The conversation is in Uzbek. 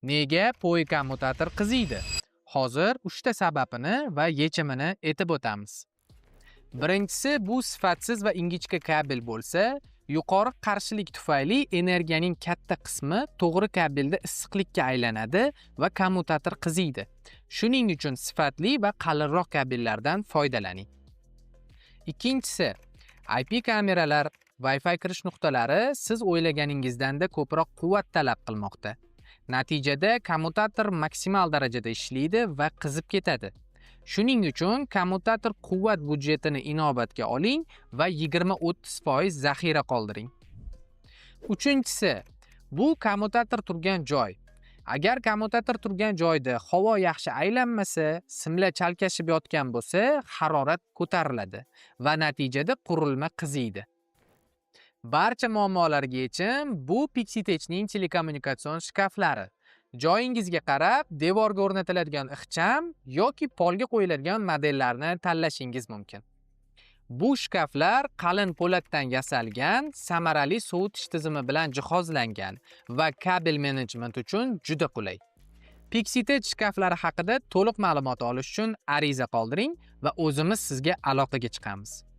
Nega PoE kommutator qiziydi? Hozir 3 ta sababini va yechimini aytib o'tamiz. Birinchisi, bu sifatsiz va ingichka kabel bo'lsa, yuqori qarshilik tufayli energiyaning katta qismi to'g'ri kabelda issiqlikka aylanadi va kommutator qiziydi. Shuning uchun sifatli va qalinroq kabellardan foydalaning. Ikkinchisi, IP kameralar, Wi-Fi kirish nuqtalari siz o'ylaganingizdan-da ko'proq quvvat talab qilmoqda. Natijada kommutator maksimal darajada ishlaydi va qizib ketadi. Shuning uchun kommutator quvvat budjetini inobatga oling va 20-30% zaxira qoldiring. Uchinchisi, bu kommutator turgan joy. Agar kommutator turgan joyda havo yaxshi aylanmasa, simlar chalkashib yotgan bo'lsa, harorat ko'tariladi va natijada qurilma qiziydi. Barcha muammolarga yechim bu Pixitechning telekommunikatsion shkaflari. Joyingizga qarab devorga o'rnatiladigan ixcham yoki polga qo'yiladigan modellarni tanlashingiz mumkin. Bu shkaflar qalin po'latdan yasalgan, samarali sovutish tizimi bilan jihozlangan va kabel menejment uchun juda qulay. Pixitech shkaflari haqida to'liq ma'lumot olish uchun ariza qoldiring va o'zimiz sizga aloqaga chiqamiz.